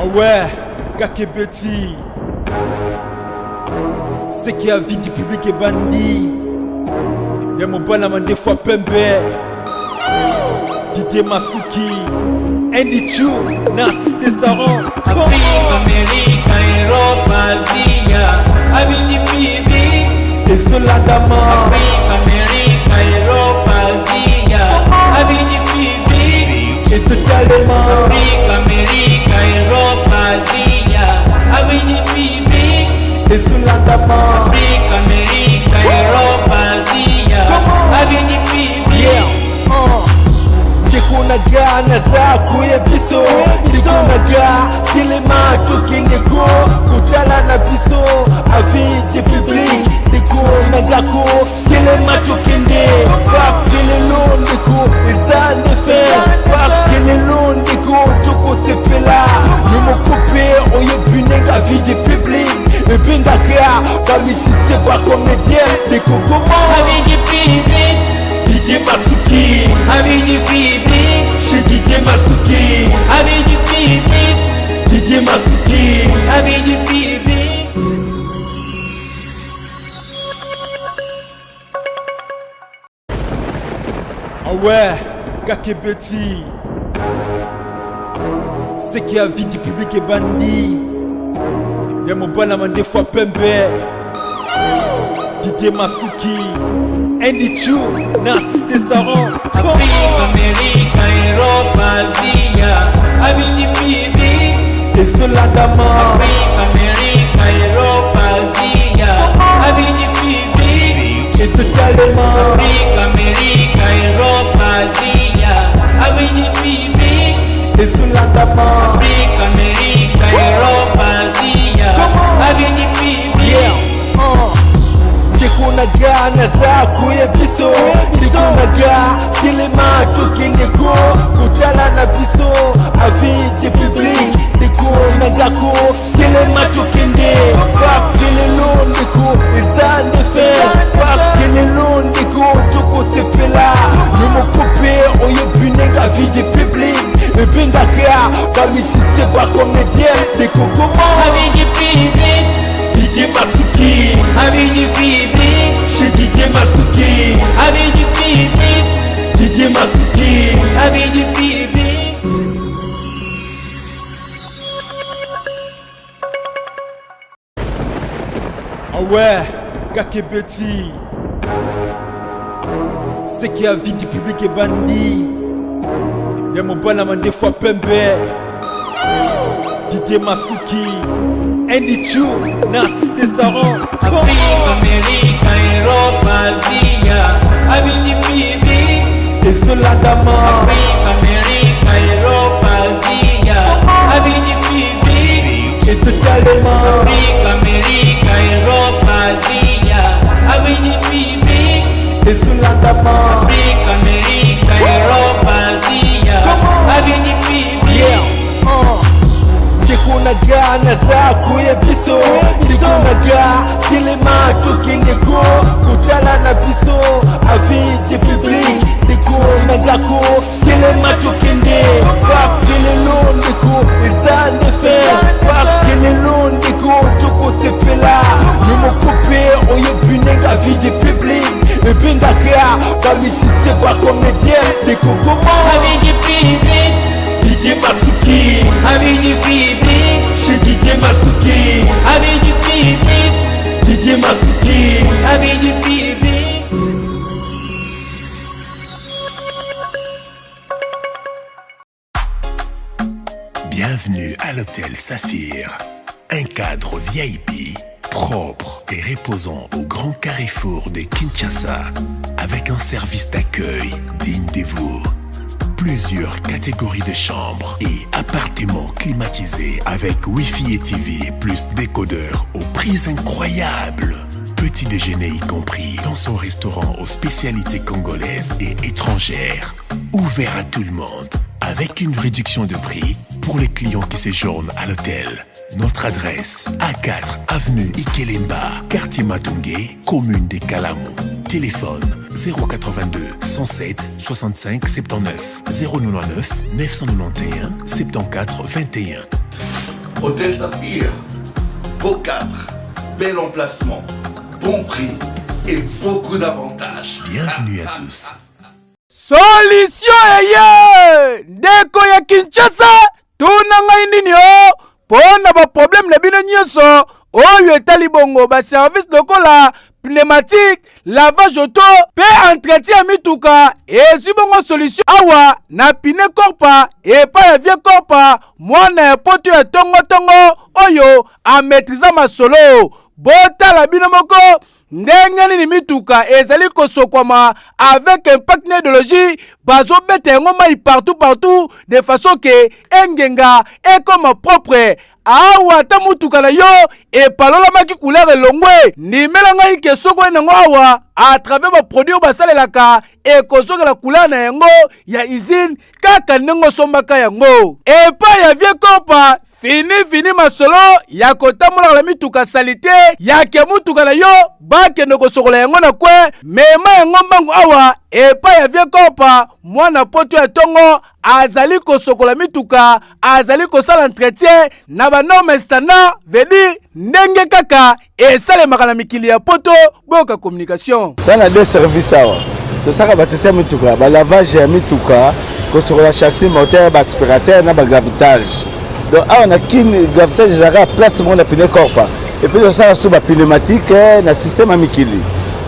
Ah ouais, Kakebeti. Ce qui a vie du public est bandit. Ya mobala mandefu ya pembe. Didier Masuki. Andy Chu, Narcisse Desaron. Afrique, Amérique, Europe, Asia, Abidi Bibi. Ezolandama. Afrique, Amérique, Europe, Asia, Abidi Bibi. Ezotalema. Afrique, Amérique, Europe, Asia, Abidi Bibi. Ezolandama. Afrique, Amérique, Europe, Asia, Abidi Bibi. Yeah. Ndeko na nga naza koya biso ndeko na nga telema tokende ko kotala na biso avis de public ndeko na ndako telema tokende parce que lelo ndeko eza nde fête parce que lelo ndeko tokosepela yo moko mpe oyebi ndenge avis de public ebengaka bamusicien bacomédien ndeko koma Abidi Bibi. Didier Masuki. Abidi Bibi. Chez Didier Masuki. Abidi Bibi. Didier Masuki. Abidi Bibi. Ah ouais, Kakebeti. Ce qui a vie du public est bandit. Ya mobala mandefu ya pembe. Didier Masuki. Andy Chu, Narcisse Desaron. Afrique, Amérique, Europe, Asia, Abidi Bibi. Ezolandama. Afrique, Amérique, Europe, Asia, Abidi Bibi. Ezotalema. Afrique, Amérique, Europe, Asia, Abidi Bibi. Ezolandama. Afrique, Amérique, Europe, Asia, Abidi Bibi. Yeah. Ndeko na nga naza koya biso ndeko na nga telema tokende ko kotala na biso avis de public ndeko na ndako telema tokende parce que lelo ndeko eza nde fête parce que lelo ndeko tokosepela yo moko mpe oyebi ndenge avis de public ebengaka bamusicien bacomédien ndeko koma Abidi Bibi. Didier Masuki. Abidi Bibi. Chez Didier Masuki. Abidi Bibi. Didier Masuki. Abidi Bibi. Ah ouais, Kakebeti. Ce qui a vie du public est bandit. Ya mobala mandefu ya pembe. Didier Masuki. Andy Chu, Narcisse Desaron. Afrique, Amérique, Europe, Asia, Abidi Bibi. Ezolandama. Afrique, Amérique, Europe, Asia, Abidi Bibi. Ezotalema. Afrique, Amérique, Europe, Asia, Abidi Bibi. Ezolandama. Afrique, Amérique, Europe, Asia, Abidi Bibi. Yeah. Ndeko na nga naza koya biso ndeko na nga telema tokende ko kotala na biso avis de public ndeko na ndako telema tokende parce que lelo ndeko eza nde fête parce que lelo ndeko tokosepela yo moko mpe oyebi ndenge avis de public ebengaka bamusicien bacomédien ndeko koma Abidi Bibi. Didier Masuki. Abidi Bibi. Chez Didier Masuki. Abidi Bibi. Didier Masuki. Abidi Bibi. Bienvenue à l'hôtel Saphir, un cadre VIP, propre et reposant au grand carrefour de Kinshasa, avec un service d'accueil digne de vous. Plusieurs catégories de chambres et appartements climatisés avec Wi-Fi et TV plus décodeur aux prix incroyables. Petit déjeuner y compris dans son restaurant aux spécialités congolaises et étrangères. Ouvert à tout le monde avec une réduction de prix pour les clients qui séjournent à l'hôtel. Notre adresse, A4 avenue Ikelemba, quartier Matonge, commune des Kalamu. Téléphone 082 107 65 79 099 991 74 21. Hôtel Saphir, beau cadre, bel emplacement, bon prix et beaucoup d'avantages. Bienvenue à tous. Solution eye ndeko ya Kinshasa, tuna ngai nini o mpo na baproblème na bino nyonso oyo etali bongo baservice lokola pneumatique, lavage auto mpe entretien ya mituka ezwi bongo solution awa na pine korpa epai ya vie korpa mwana ya poto ya tongotongo oyo ametriza masolo. Botala bino moko ndenge nini mituka ezali kosokwama avec impact na idéologie, bazobeta yango mai partout partout de façon ke engenga ekoma propre. Awa ata motuka na yo epalolamaki couleur elongwe, ndimela ngai ke soki oye nango awa à travers baproduit oyo basalelaka ekozongela couleur na yango ya usine kaka ndenge osombaka yango epai ya vie kopa. Fini fini masolo ya kotambolaka na mituka salite yake motuka na yo bakende kosokola yango na kwe, mema yango mbangu awa epai ya vie kopa mwana poto ya tongo azali kosokola mituka, azali kosala entretien na banorme standard vedi ndenge kaka esalemaka na mikili ya poto. Boyoka communication. Toza na deux services awa, tosalaka bateste ya mituka, balavage ya mituka, kosokola chassis, moteur, baaspirateur na bagravitage. Donc awa na Kin, gravitage ezalaka place moko na pine corpa. Et puis tosalaka so bapneumatique na système ya mikili,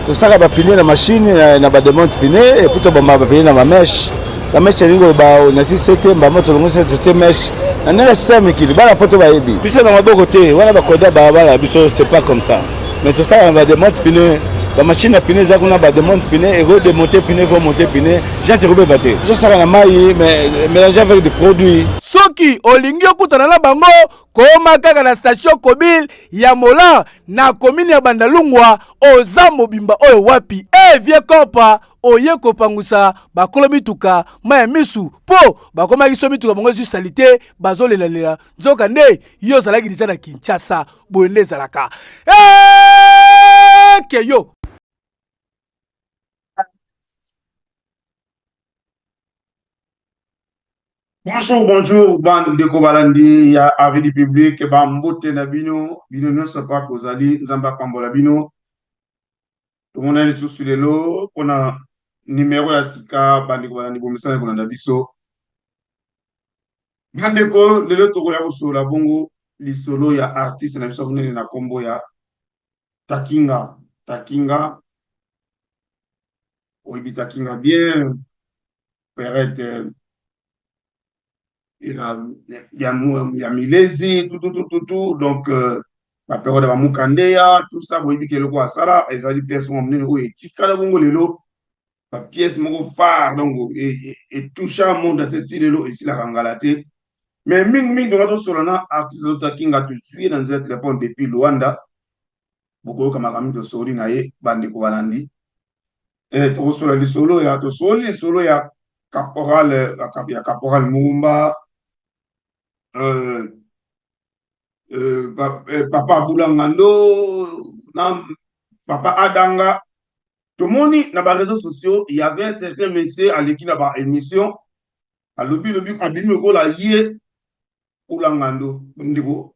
tosalaka bapine na machine na bademonte pine, et puis tobamba bapine na bamèche. Bamèche elingi koloba onati sete mbamo tolongo sete totie mèche na ndenge ya système ya mikili. Bana poto bayebi biso na maboko te wana bakoda balabala biso, c'est pas comme ça. Mais tosalaka na bademonte pine, bamachine ya pine eza kuna, bademonte pine ekodemonte pine, ekomonte pine, jante ekobeba te. Tozosala na mai mais mélange avec des produits. Soki olingi okutana na bango, koma kaka na station Kobil ya Mola na komini ya Bandalungwa. Oza mobimba oyo wapi e vie kopa oye kopangusa bakolo mituka mai ya misu mpo bakomaki so mituka bango ezwi salite, bazolelalela, nzoka nde yo ozalaki deja na Kinshasa. Boye nde ezalaka eke yo. Bonjour, bonjour, bandeko balandi ya Avis du Public, ba mbote na bino, bino nyonso pa kozali, Nzambe apambola bino. Tomonani lisusu lelo mpona numero ya sika, bandeko balandi bomesana kolanda biso. Bandeko, lelo tokoya kosolola bongo lisolo ya artiste na biso monene na kombo ya Takinga. Takinga, oyebi Takinga bien, perete ya, ya Milezi, tout, tout, tout, tout, tout. Donc, baperiode ya bamukandeya, tout ça, boyebi ke eloko asala ezali pièce moko monene oyo etikala bongo lelo, bapièce moko phare, donc etoucha monde ate ti lelo esilaka ngala te. Mais mingimingi tonga tosola na artiste Azotakinga, tozwi ye na nzela ya telefone depuis Luanda. Bokoyoka makambo tosoli na ye, bandeko balandi. Tokosola lisolo ya tosoli lisolo ya caporal, ya caporal Mumba, papa Bulangando na papa Adanga. Tomoni na ba réseaux sociaux, il y avait un certain monsieur aleki na ba émission, alobi lobi abimi lokola ye Bulangando. Ndeko,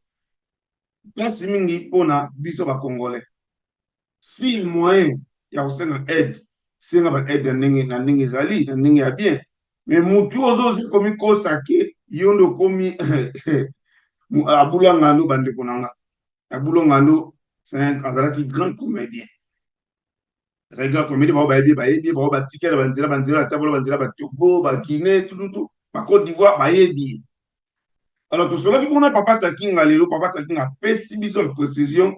mpasi mingi mpona biso bacongolais, si moyen ya kosenga aide, senga ba aide ya ndenge na ndenge, ezali na ndenge ya bien. Mais motu ozozi komikosa ke yo nde okomi Abulangando, bandeko na nga, Abulangando azalaki grand comédien, azalaki grand comédien. Bao bayebi, bayebi bao batikala banzela banzela, batambola banzela, batogo, baguinée, tututu, bacôte d'Ivoire, bayebi ye. Alors tosolaki mpona papa Takinga. Lelo papa Takinga apesi biso précision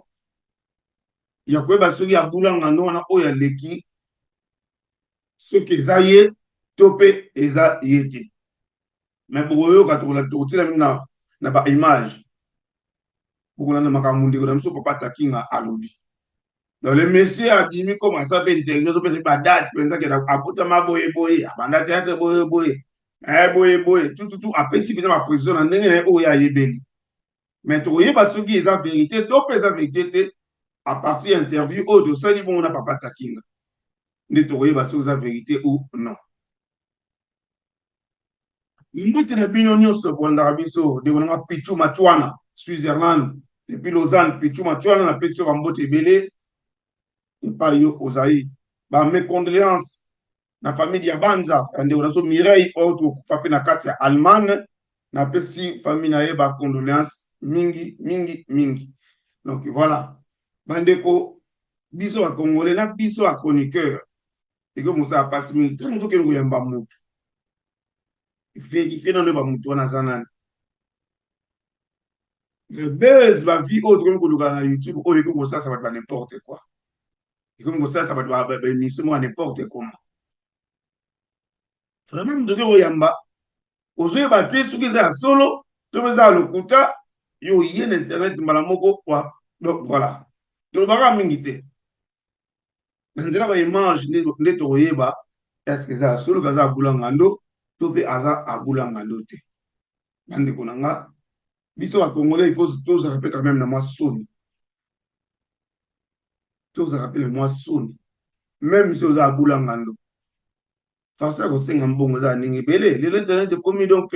ya koyeba soki Abulangando wana oyo aleki, soki eza ye to mpe eza ye te. Mais bokoyoka, tokotina bino na baimage, bokolanda makambo ndeko na biso papa Takinga alobi. Donc le monsieur abimi comme aza mpe interview, azopesa badate mpenza ke abotama boye boye, abanda théâtre boye boye, boye boye, tututu, apesi mpenza baprécision na ndenge na ye oyo ayebeli. Mais tokoyeba soki eza vérité to mpe eza vérité te à partir ya interview oyo tosali bongo na papa Takinga, nde tokoyeba soki eza vérité ou non. Mbote na bino nyonso bolandaka biso. Ndeko nanga Pichu Matwana. Switzerland, depuis Lausanne, Pichu Machuana, napesi yo bambote ebele epai yo ozali. Ba mes condoléances na famille ya Banza, ya ndeko na biso Mireille oyo tokufa mpe na kati ya Allemagne, napesi famille na ye ba condoléances mingi mingi mingi. Donc voilà, bandeko, biso ba Congolais na biso ba chroniqueur, ekoki mosala mpasi mingi ntango tokende koyamba motu, verifie nano ba motu wana aza nani. Buzz, ba vues oyo tokomi koluka na YouTube oyo ekomi kosalisa bato ba n'importe quoi, ekomi kosalisa bato ba émission moko ya n'importe comment. Vraiment, moto okoki koyamba, ozoyeba te soki eza ya solo to mpe eza ya lokuta, yo oye na internet mbala moko. Donc voilà, tolobaka mingi te na nzela ba image nde tokoyeba est-ce eza ya solo aza abula ngando to mpe aza abula ngando te. Bandeko na nga, biso Bacongolais, il faut tozala mpe quand même na mwa soni, tozala mpe na mwa soni. Même si oza abula ngando, façon ya kosenga mbongo eza ya ndenge ebele. Lelo internet ekomi, donc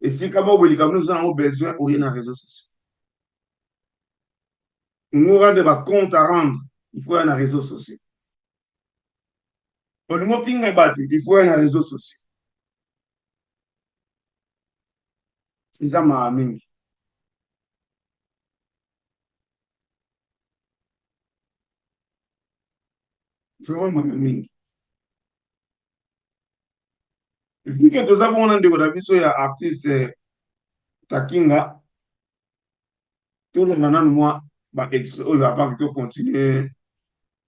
esika moko boye, likambo oza nango besoin, oye na réseaux sociaux ngo rendre ba compte à rendre, il faut ya na réseaux sociaux. Olingi ofinga bato, il faut ya na réseaux sociaux. Eza mawa mingi vraiment, mawa mingi. Vu que toza bongo na ndeko na biso ya artiste Takinga, tolanda nanu mwa ba extrait oyo avant que tocontinue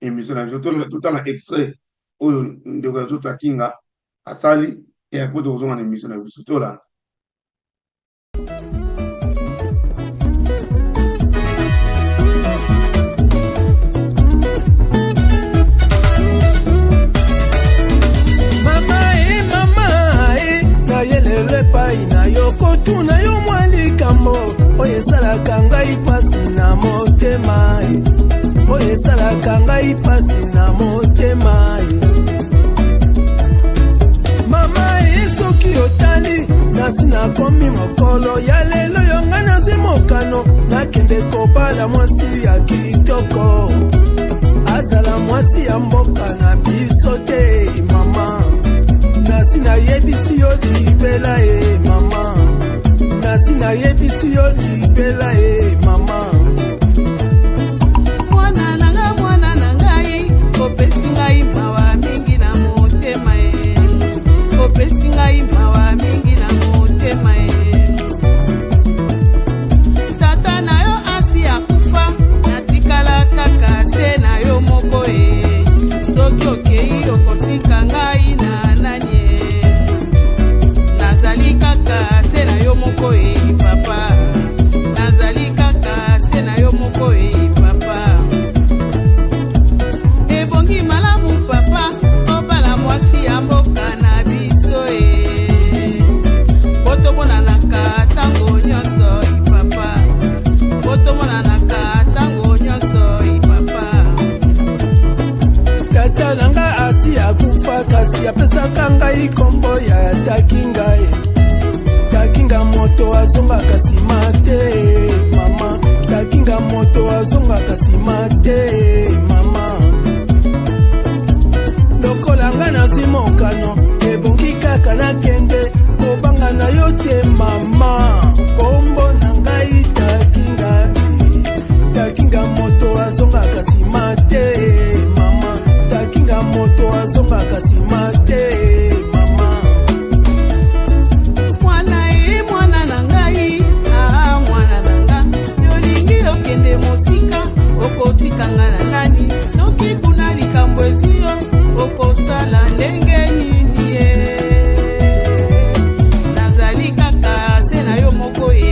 émission na biso. Totala extrait oyo ndeko na biso Takinga asali et après tokozonga na émission na biso. Tolanda. Mama e, mama e, nayelelo epai na yo kotuna yo mwa likambo oyo esalaka ngai mpasi na motema e, oyo esalaka ngai mpasi na motema e. Mama e, soki otali nasi nakomi mokolo ya lelo, yo ngai nazwi mokano nakende kobala mwasi ya kitoko, azala mwasi ya mboka na biso te. Mama, nasi nayebisi yo libela e, mama, nasi nayebisi yo libela e, mama. Mwana na nga, mwana na ngai, opesi ngai mawa mingi na motema e, opesi ngai mawa mingi na motema e. Tata na yo asi akufa, natikala kaka se na yo moko e. Soki okei, okotika ngai na nani e? Nazali kaka se na yo moko e, papa, nazali kaka se na yo moko e, papa. Ebongi malamu, papa, obala mwasi ya mboka na biso e, po tomonanaka ntango nyonso e, papa, po tomonanaka ntango nyonso e, papa. Tata na nga asi akufa, kasi apesaka ngai kombo ya Takinga e. Takinga, moto azongaka nsima te, mama. Takinga, moto azongaka nsima te, mama. Lokola nga nazwi mokano, ebongi kaka nakende kobanga na yo te, mama. Kombo na ngai Takinga e. Takinga, moto azongaka nsima te, mama. Takinga, moto azongaka nsima te, mama. Mwana e, mwana na ngai, aa mwana na nga, yolingi okende mosika, okotika nga na nani? Soki kuna likambo ezwi yo, okosala ndenge nini ye? Nazali kaka se na yo moko e.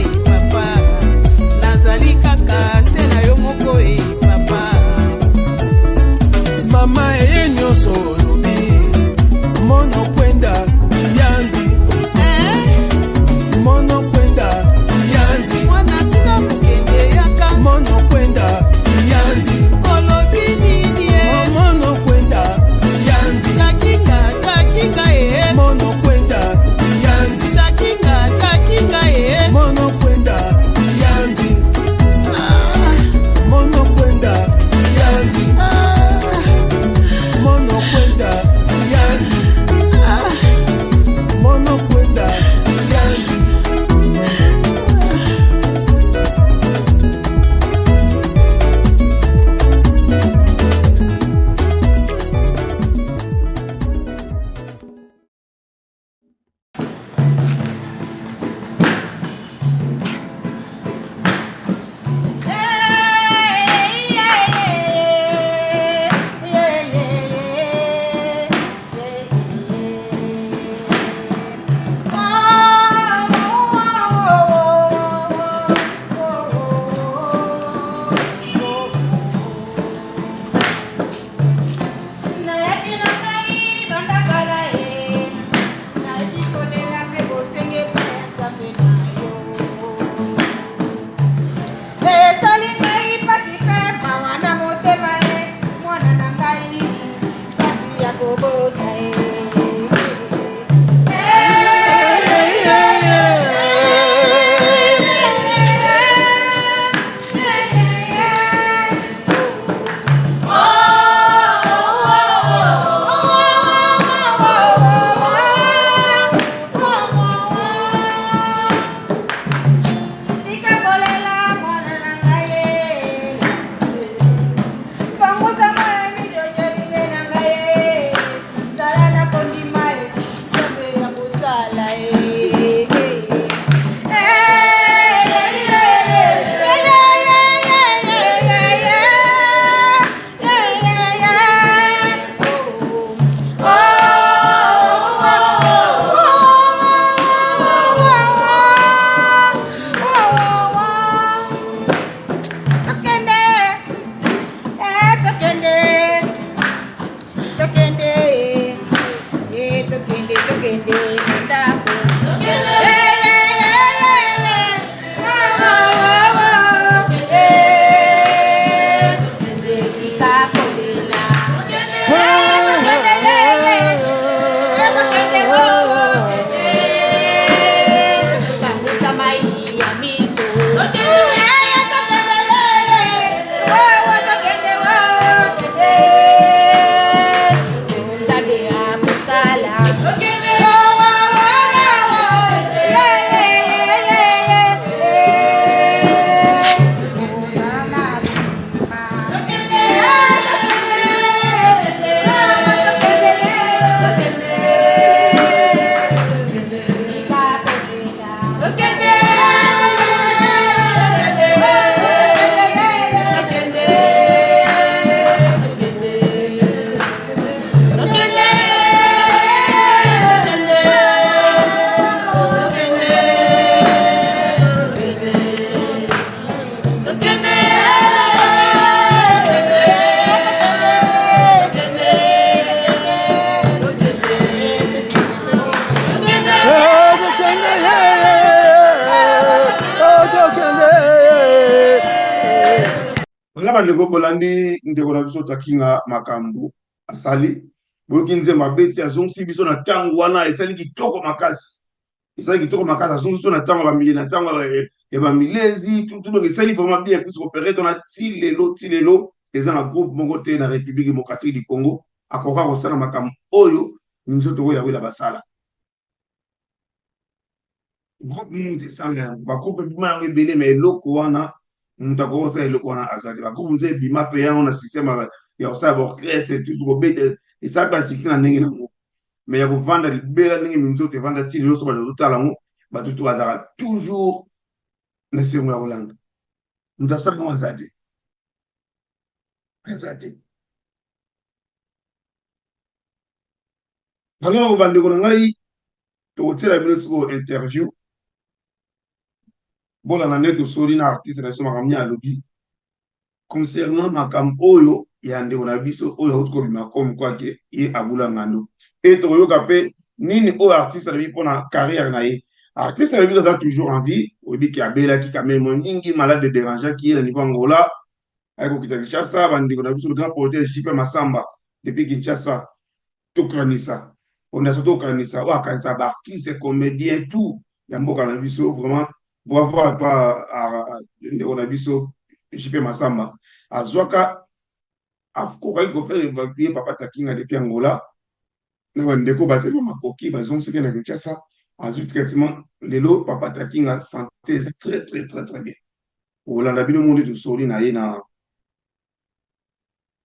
Nga bandeko bolandi ndeko na biso Takinga makambo asali boyoki nzembo abeti azongisi biso na ntango wana esali kitoko makasi esali kitoko makasi azongisi biso na ntango ya bamile na ntango ya bamilezi tutu donc esali vraiment bien puisque période wana ti lelo ti lelo eza na groupe moko te na République démocratique du Congo akoka kosala makambo oyo nzoto oyo awela basala groupe nini esala yango bagroupe ebima yango ebele ma eloko wana moto akoki kosala eloko wana aza te bagroupe mosusu ebima mpe yango na systeme ya kosala baorchestre tout kobeta esala mpe succès na ndenge nango mais ya kovanda libela ndenge minzoto evanda ti lelo so bato bazotala yango bato to bazalaka toujours na esengo ya kolanda moto asala yango aza te aza te alors bandeko na ngai tokotiela bino sikoyo interview bolanda nde tosoli na artiste na biso makambo nini alobi concernant makambo oyo ya ndeko na biso oyo auti kobima comme quoi ke ye abula ngando e tokoyoka mpe nini oyo artiste alobi mpona carrière na ye artiste alobi aza toujours en vie oyebi ke abelaki quand même mingi malade dérangeaki ye na niveau Angola aye kokita Kinshasa bandeko na biso le grand producteur JP Masamba depuis Kinshasa tokanisa fondation tokanisa oyo akanisa baartiste comédien tout ya mboka na biso vraiment bravo à toi ndeko na biso JP Masamba azwaka akokaki kofaire évacuer papa Takinga depuis Angola na bandeko bazali makoki bazongisaki na Kinshasa azwi traitement lelo papa Takinga santé eza très très très très bien kolanda bino monde tosoli na ye na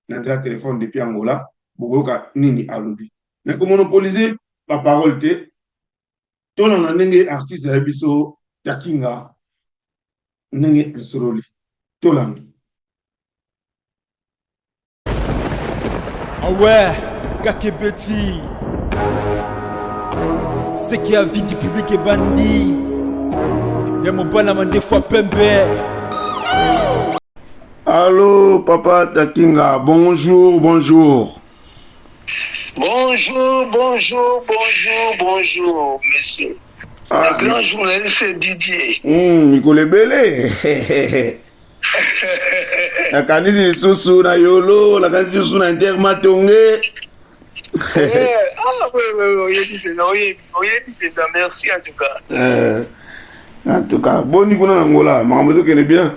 na nzela ya telefone depuis Angola bokoyoka nini alobi na komonopolize baparole te tolanda ndenge artiste ya biso Takinga ndenge asololi tolanda. Ah ouais, Kakebeti. Ce qui a vie du public est bandit. Ya mobala mandefu ya pembe. Allô, papa Takinga, bonjour, bonjour. Bonjour, bonjour, bonjour, bonjour, monsieur. Ah, Le grand journaliste Didier. Mikolo ebele. Nakanisi lisusu na Yolo, nakanisi lisusu na Inter Matonge. Eh, ah, oui, oui, oui, oyebi mpenza, oyebi, oyebi mpenza, merci en tout cas. Eh, en tout cas, boni kuna na Angola, makambo ezokende bien.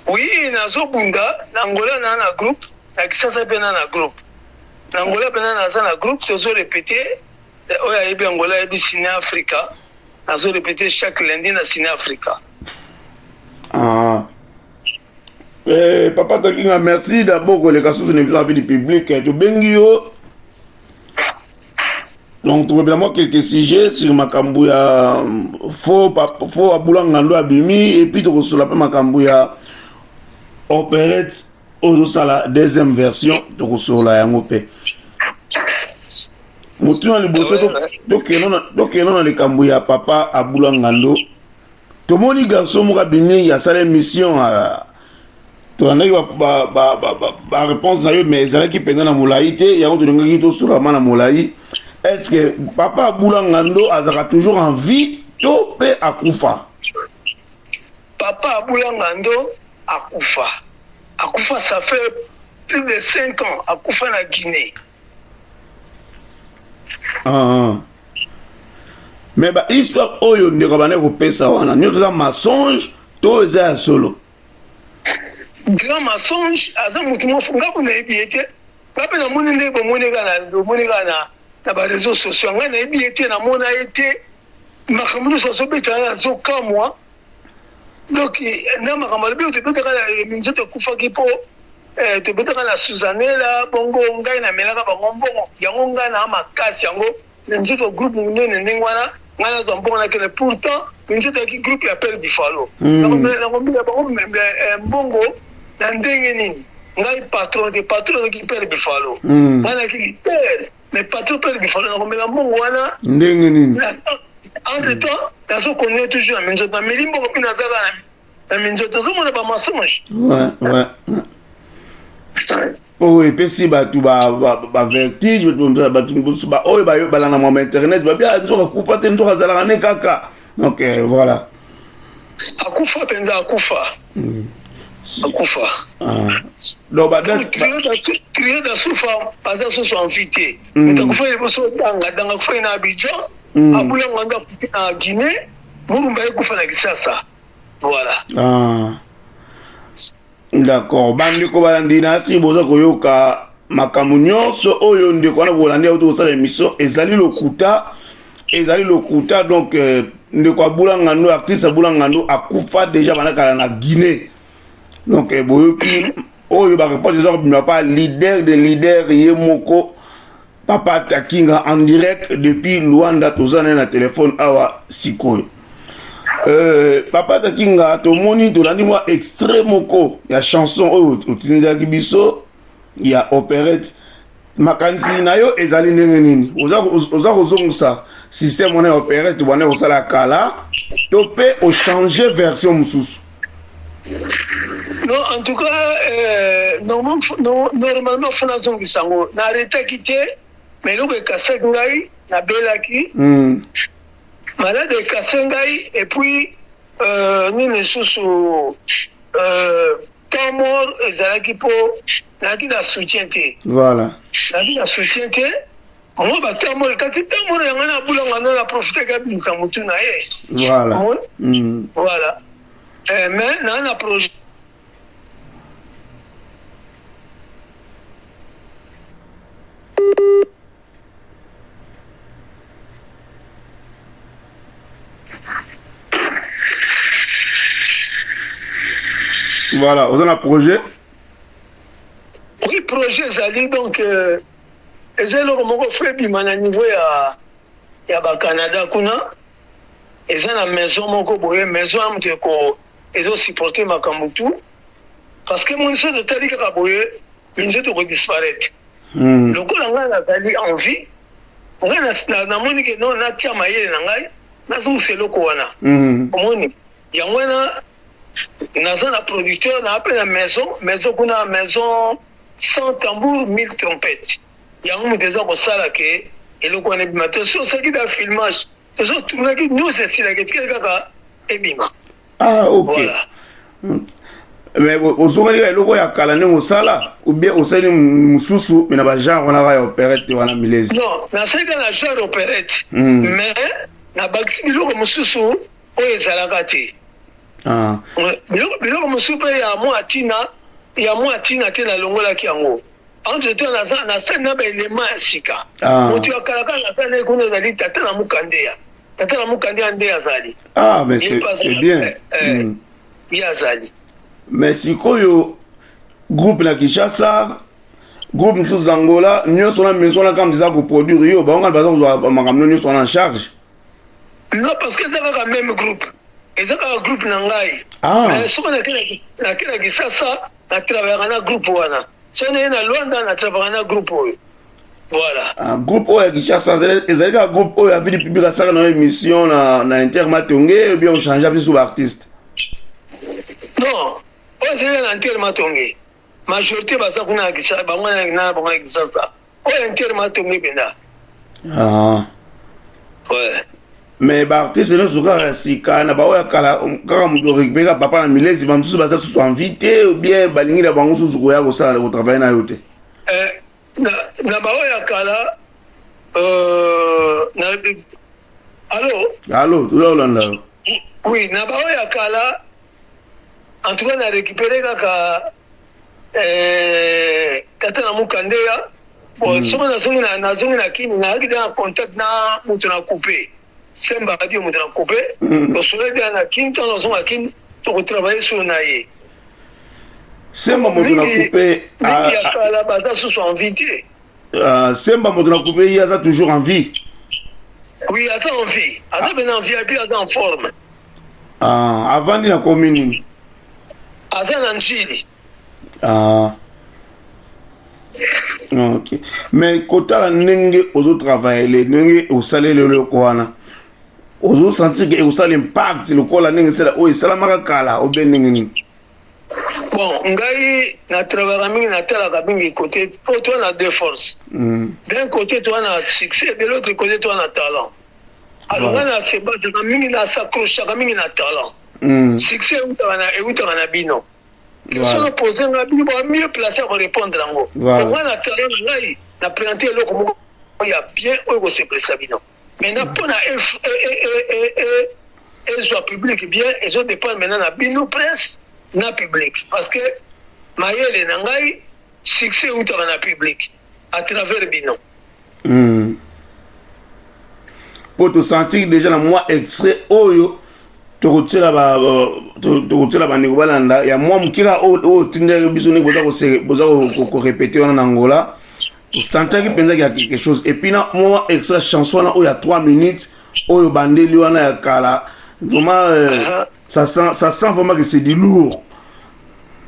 Oui, nazobunda na Angola na na groupe, na Kisasa mpe na na groupe. Na Angola mpe na naza na groupe, tozo répéter. Oyo ayebi Angola ayebi Cine Africa. Nazo répéter chaque lundi na Cine Africa. Ah. Eh, papa Takinga, merci d'abord koleka susu na biso na vie du public. Tobengi yo. Donc tokobela mwa quelques sujets sur makambo ya faux faux abula ngando abimi et puis tokosola mpe makambo ya opérette oyo ozosala deuxième version tokosolola yango mpe motuna liboso tokende na likambo ya papa abula ngando tomoni garçon moko abimi asala émission tolandaki baréponse na yo mais ezalaki mpenza na molai te yango tolingaki tosolama na molai est ce que papa abula ngando azalaka toujours en vie to mpe akufa? Papa abula ngando akufa, akufa ça fait plus de 5 ans, akufa na Guinée. Ah. Mais ba histoire oyo ndeko abandaki kopesa wana nyonso eza mensonge to eza ya solo? Grand mensonge, aza motu moko nga kuna nayebi ye te. Nga mpe namoni ndenge bomoni kaka na bomoni kaka na na ba réseaux sociaux, ngai nayebi ye te, namona ye te. Makambo nyonso azobeta nga nazokamwa. Donc na makambo alobi oyo tobetaka na minzoto ekufaki mpo eh, tobetaka na Suzanela bongo ngai namelaka bango mbongo yango ngai na makasi yango minzoto groupe monene ndenge wana ngai nazwa mbongo nakende pourtant minzoto yaki groupe ya Père Buffalo nakomela bango mbongo na ndenge nini ngai patron te patron azalaki Père Buffalo ngai nayaki leader mais patron Père Buffalo nakomela mbongo wana ndenge nini? Entre temps nazo continuer toujours na minzoto nameli mbongo mpe naza kaka na minzoto ozomona ba mensonge. Ouais, ouais. Oyo epesi bato bavertige, bato mosusu oyo balanda mwa internet babi ah, nzoka akufa te, nzoka azalaka ne kaka. Donc euh, voilà. Akufa mpenza, akufa. Akufa. Ah. Donc trio dasufa aza susu en vie te. Moto akufa liboso danga danga akufaki na Abidjan. Abula Ngando akufi na Guinée, Murumba ekufa na Kisasa. Voilà. Ah. D'accord. Bandeko balandi na si boza koyoka makambo nyonso oyo ndeko wana bolandi auti kosala émission ezali lokuta, ezali lokuta. Donc euh, ndeko Abula Ngando, artiste Abula Ngando akufa déjà banda kala na Guinée. Donc euh, boyoki oyo ba réponse eza kobima pa leader de leader ye moko Papa Takinga en direct depuis Luanda, toza naye na telefone awa sikoyo. Euh, Papa Takinga, tomoni tolandi mwa extrait moko ya chanson oyo otindelaki biso ya operette. Makanisi na yo ezali ndenge nini? Oza kozongisa système wana ya operette wana kosala kala to mpe ochange version mosusu? Non, en tout cas, euh, normalement, normalement, faut nazongisa yango. Na arrêtaki te, mais eloko ekasaki ngai, nabelaki. Malade ekase ngai, et puis, euh, nini lisusu, euh, temps mort ezalaki mpo nazalaki na soutien te. Voilà. Nazalaki na soutien te. Moi batamboli kasi tambolo yango na bulanga no na profitaki abimisa motu na ye. Voilà. Voilà. Eh, mais na na projet. Voilà, oza na projet? Oui, projet ezali donc euh, eza eloko moko fo ebima na niveau ya ya ba Canada kuna eza na maison moko boye maison ya moto eko ezo supporter makambo tout parce que moni soki totali kaka boye minzoto eko disparaître. Lokola ngai nazali en vie ngai namoni ke non natia mayele na ngai nazongisa eloko wana. Omoni yango wana naza na producteur na pe na maison maison kuna maison 100 tambour 1000 trompettes yango moto eza kosala ke eloko wana ebima te. Soki osalaki da filmage tozo tournaki nyonso esilaki etikali kaka ebima. Ah, ok. Voilà. Mais ozongaki kaka eloko ya kala ndenge osala ou bien osali mosusu mais na ba genre wana kaka ya operette wana milezi? Non, nasali kaka na genre operette. Mais nabakisi biloko mosusu oyo ezalaka te. Ah. Biloko mosusu mpe ya mwa ntina ya mwa ntina te nalongolaki yango. Entre temps naza nasali na ba élément ya sika. Ah. Moto ya kala kaka nasali na ye kuna ezali tata na Mukandeya. Tata na Mukandeya nde azali. Ah, mais c'est bien. Ye azali. Mais sikoyo groupe na Kinshasa, groupe mosusu na Angola, nyonso na maison na kambi eza koproduire yo, bango baza kozwa makambo nyonso wana en charge. Non, parce que eza kaka même groupe. Eza kaka groupe na ngai. Ah. Mais soki nake na Kinshasa, na travaillaka na groupe wana. Soki naye na Luanda, na travaillaka na groupe oyo. Voilà. Ah, groupe oyo ya Kinshasa ezali kaka groupe oyo ya vie du public asalaka na émission na Inter Matonge ou bien ochange biso ba artiste? Non, oyo ezali na Inter Matonge. Majorité baza kuna na Kinshasa, bango na bango na Kinshasa. Oyo Inter Matonge mpenza. Ah. Ouais. Mais ba artiste nyonso kaka ya sika na baoyo ya kala kaka moto récupéré papa na milezi, ba mosusu baza susu envie te ou bien balingi na bango susu koya kosala kotravaille na yo te? Eh, na baoyo ya kala euh, na, Allo? Allo, toza kolanda yo. Oui, na baoyo ya kala, en tout cas na récupéré kaka eh, tata na Mukandeya. Bon, soki nazongi na nazongi na Kini, nazalaki deja na contact na moto na coupe. Semba radio moto na coupe. Tosololi deja na Kini, ntango nazonga Kini, tokotravaille sur na ye. Semba moto na coupe. Mingi ya kala baza susu en vie te. Semba moto na coupe ye aza toujours en vie. Oui, aza en vie. Aza pena en vie, et puis aza en forme. Ah, avandi na commune nini? Aza na Ndjili. Ah. Ok. Mais kotala ndenge ozo travailler, ndenge osaleli eloko wana, ozo sentir que ekosala impact lokola ndenge esala oyo esalamaka kala obe ndenge nini? Bon, ngai na travaillaka mingi, natalaka mingi côté po toa na deux forces. D'un côté toa na succès, de l'autre côté toa na talent. Alors ngai na se basaka mingi, na s'accrochaka mingi na talent. Succès eutaka na bino. Question na pose nga bino ba mieux placé ya korépondre yango. Ngai na talent na ngai na présente eloko moko ya bien oyo kosepelisa bino. Maintenant mpona ezwa public bien, ezo dépendre maintenant na bino presse na public, parce que mayele na ngai succès eutaka na public à travers bino. Po tosentir déjà na mwa extrait oyo tokotiela bandeko balanda ya mwa mokila oyo otindaki biso ndenge boza korepete wana na Angola, osentaki mpenza ya quelque chose. Et puis na mwa extrait chanson wana oyo ya 3 minutes oyo bandeli wana ya kala, vraiment ça sent vraiment que c'est du lourd.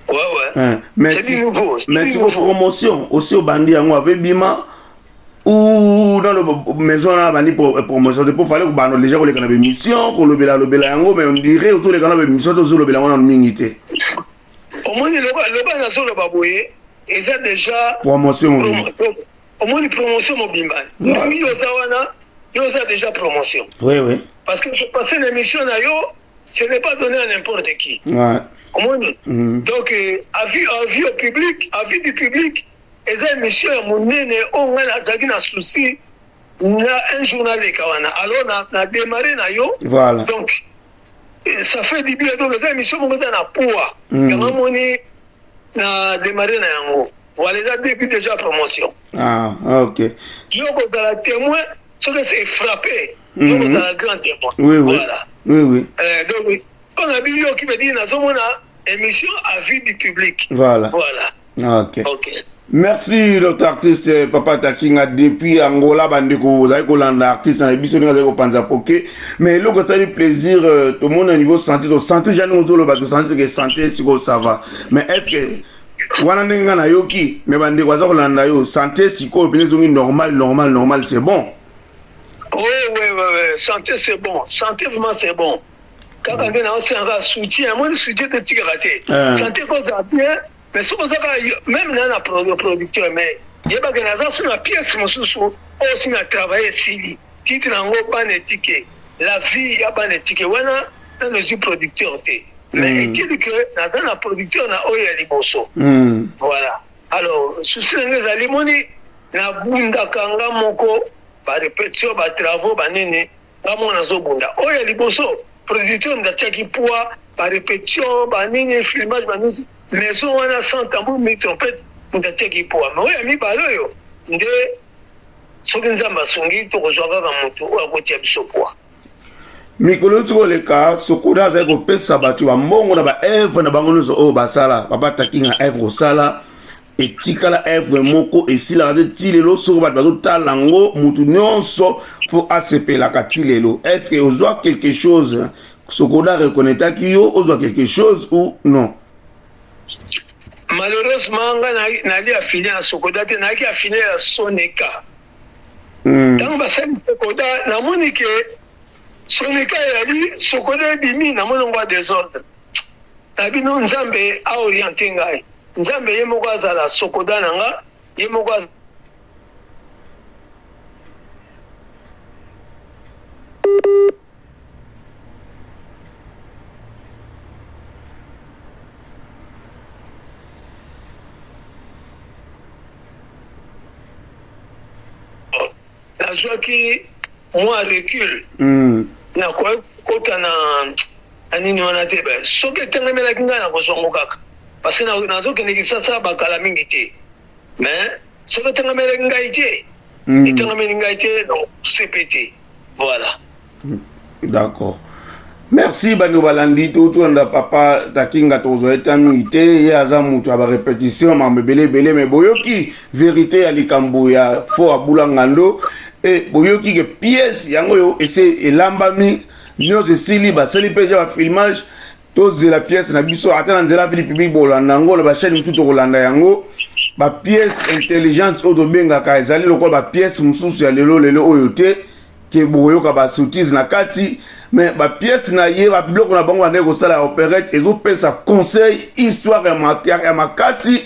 Ouais, ouais. Hein, mais c'est du nouveau. Mais siko promotion aussi obandi yango ave bima ou dans le maison na bandi promotion te, po fallait kobanda déjà koleka na bémission, kolobela lobela yango, mais on dirait otoleka na bémission tozolobela yango nano mingi te. Omoni loba nazoloba boye eza déjà promotion mobimba. Omoni promotion mobimba ndenge yo oza wana, yo oza déjà promotion. Oui, oui. Parce que passer une émission na yo, ce n'est pas donné à n'importe qui. Omoni donc avis au public, avis du public, eza émission ya monene oyo ngai nazalaki na souci na un jour naleka wana. Alors na démarré na yo. Donc ça fait du bien. Donc eza émission moko eza na poids. Yango moni na démarré na yango. Voilà, eza début déjà promotion. Ah, ok. Yo kozala témoin soki c'est frappé. Yo kozala grand témoin. Oui, oui. Voilà. Oui, oui. Donc on a vu yo qui me dit nazomona émission à vue du public. Voilà. Voilà. Ok. Ok. Merci notre artiste Papa Takinga depuis Angola. Bandeko ozali kolanda artiste na biso ndenge azali kopanza poke, mais eloko esali plaisir, tomoni na niveau santé, to santé ja ndenge ozoloba, tosanti que santé sikoyo ça va. Mais est ce que wana ndenge nga nayoki, mais bandeko aza kolanda yo, santé sikoyo mpenza ezongi normal, normal, normal, c'est bon? Oui, oui, oui, oui. Santé c'est bon, santé vraiment c'est bon. Kaka nde naosengaka soutien, amoni soutien totikaka te. Santé kozala bien, mais soki ozaka même na na producteur, mais yebaka naza so na pièce mosusu oyo si na travaille esili, titre yango bana etike, la vie ya bana etike wana, nano ezwi producteur te, mais etili que naza na producteur na oyo ya liboso. Voilà. Alors souci na ngai ezali, moni nabundaka nga moko barépétition, batravaux, banini, nga moko nazobunda. Oyo ya liboso producteur moto atiaki poids, barépétition, banini, filmage, banini, maison wana sans tambour ni trompette, moto atiaki poids. Mais oyo ya mibale oyo nde soki Nzambe asungi, tokozwa kaka motu oyo akotia biso poids. Mikolo euti koleka, Sokoda azali kopesa bato bambongo na baevre na bango nyonso oyo basala. Papa Takinga, evre osala etikala evre moko esilaka te ti lelo. Soki bato bazotala yango, motu nyonso fo asepelaka ti lelo. Est ce que ozwa quelque chose? Sokoda reconnaîtaki yo, ozwa quelque chose ou non? Malheureusement ngai nali affilié na Sokoda te, nayaki affilié ya Soneka. Ntango basali Sokoda, namoni ke Soneka eyali, Sokoda ebimi, namoni yango ya désordre na bino. Nzambe aoriente ngai, Nzambe ye moko azala Sokoda na nga, ye moko. Nazwaki mwa recul. Nakoki kokota na na nini wana te. Ba soki etangamelaki ngai nakozwa yango kaka parce que nazokende Kisasa bakala mingi te, mais soki etangamelaki ngai te, etangameli ngai te, donc CPT, voilà. D'accord. Merci bandeko balandi totolanda papa Takinga, tokozwa ye ta mingi te, ye aza moto ya barépétition, makambo ebele ebele, mais boyoki vérité ya likambo ya fo abula ngando e boyoki ke pièce yango oyo ese elambami nyonso esili, basali mpe ja bafilmage. Tozela pièce na biso ata na nzela vili public, bolanda yango na bachaîne mosusu, tokolanda yango. Bapièce intelligente oyo tobengaka ezali lokola bapièce mosusu ya lelo lelo oyo te ke bokoyoka basoutise na kati, mais bapièce na ye, babiloko na bango bandeki kosala ya opérette ezopesa conseil, histoire ya makasi.